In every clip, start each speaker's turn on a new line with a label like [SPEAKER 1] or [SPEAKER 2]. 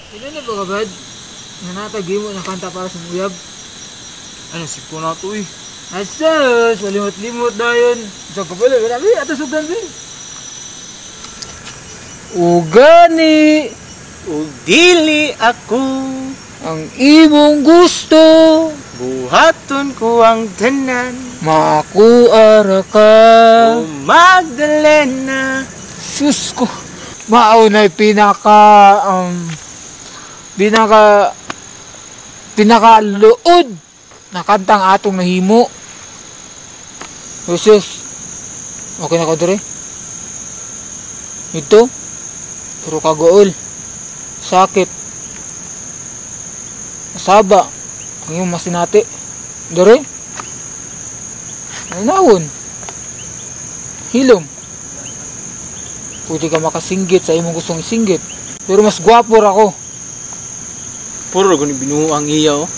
[SPEAKER 1] Ino na ba ka, Brad? Nga natagimo ng kanta para sa muyab.
[SPEAKER 2] Ano, siko na to eh.
[SPEAKER 1] Asus! Malimot-limot na yun. Sa kabalo, grabe, ato sugdan din. Ugani
[SPEAKER 2] Ug dili ako
[SPEAKER 1] ang imong gusto,
[SPEAKER 2] buhaton ko ang tanan.
[SPEAKER 1] Makuara ka.
[SPEAKER 2] O Magdalena.
[SPEAKER 1] Sus ko. Mao na'y pinaka pinaka luod na kantang atong nahimo. Jesus. Okay na ka dre? Ito. Puro kagool. Sakit. Saba. Ang iyong masinati. Dre? Ay nawon. Hilom. Pwede ka makasinggit sa imong gustong isinggit. Pero mas gwapo ra ko.
[SPEAKER 2] Puro gani binuo ang iya oh.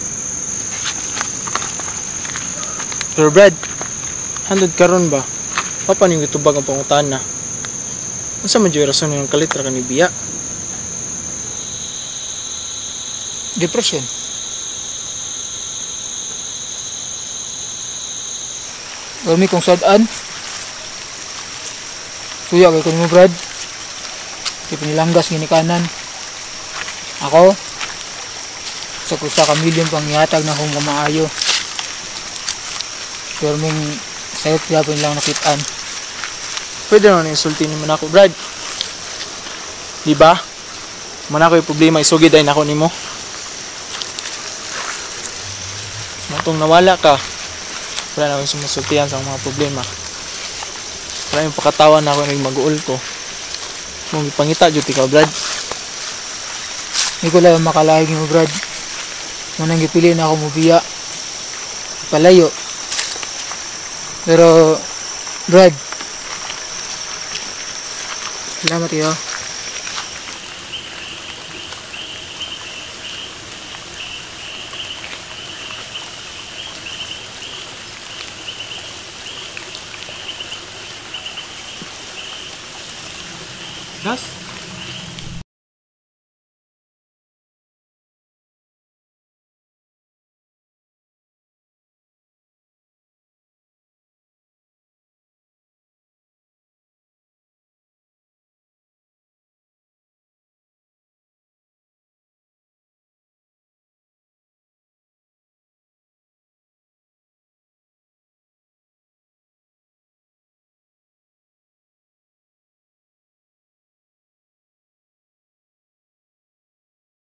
[SPEAKER 2] Pero Brad, handod karon ba? Papa niyong gitubag ang pangutana. Unsa man jud rason ng kalitra kani biya?
[SPEAKER 1] Depression. Kami kung sadaan. Suya kay kuno mo, Brad. Di pinilanggas ginikanan. Ako sa kusa ka milyon pang ihatag na akong kamaayo. Pero ming sayop gyapon lang nakitaan.
[SPEAKER 2] Pwede naman insulti ni man ako, Brad. Di ba? Man ako yung problema, isugid ay nako nimo. Matong nawala ka, wala na akong sumusultihan sa mga problema. Wala yung pakatawan na ako ng mag-uol ko. Mong ipangita, jud ikaw, Brad.
[SPEAKER 1] Di ko lang makalahig mo, Brad. Munang gipili na ako mobiya. Palayo. Pero, Brad, salamat iyo.
[SPEAKER 2] Das?